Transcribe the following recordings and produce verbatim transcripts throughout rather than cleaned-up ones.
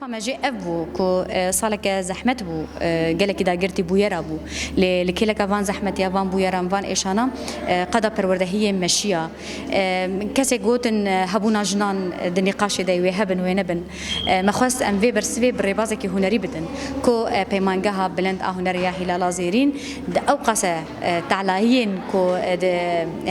Me jî ev bû ku, e, saleke zehmet bû, e, gelekî dagirtî bûyera bû. Lê li kêleka van zehmetiya, van bûyeran, van êşana, e, qada perwerdehiyê meşiya. E, kesê gotin, e, hebûna jinan di nîqaşê de wê hebin, wê nebin. E, me xwest em vê bersivê bi rêbazekî hunerî bidin ku, e, peymangeha bilind a hunerê ya Hîlala Zêrîn di ew qase, e, telayiyên ku, e, di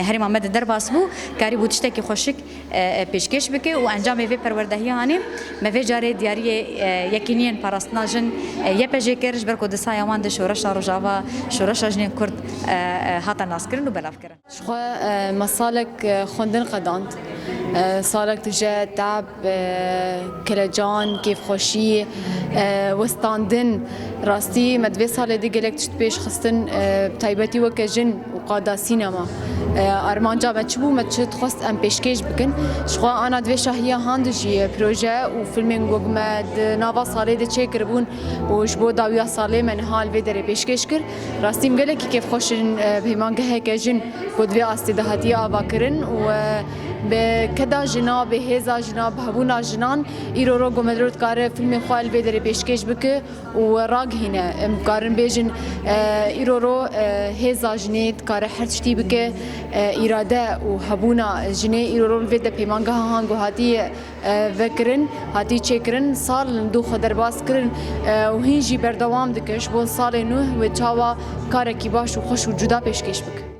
herêma me de derbas bû, karîbû tiştekî xweşik, e, e, pêşkêş bike û encamê vê perwerdehiya hanê me vê carê diyariyê, e, yekîniyên parastina jin, e, Y P J kir, ji ber ku di saya wan de şoreşa Rojava, şoreşa jinên Kurd, e, e, hate naskirin û belavkirin. Ji xwe, e, me salek, e, xwendin qedand. E, salek tije tab, e, kelecan, kêfxweşî, e, westandin. Rastî me di vê salê de gelek tişt pêş xistin, e, bi taybetî weke jin û qada sînema. E, armanca me çi bû, me çi dixwest em pêşkêş bikin. Ji xwe ana di vê şahiya han de jî proje û filmên ku me di nava salê de çêkiribûn û ji bo dawiya salê me niha li vê derê pêşkêş kir. Rastî em gelekî kêfxweş in, e, peymangeheke jin ku di vê astê de hatiye avakirin û, e, bi keda jina, bi hêza jina, bi hebûna jinan îro ro ku me dikare filmê xwe li vê derê pêşkêş bike û ragihîne. Em dikarin bêjin, e, îro ro, e, hêza jinê dikare her tiştî bike, e, îrade û hebûna jinê îro ro li vê de peymangeha han ku hatiye, e, vekirin, hatiye çêkirin, sal li dû xwe derbas kirin, e, û hîn jî berdewam dike ji bo salê nû wê çawa karekî baş û xweş û cuda pêşkêş bike.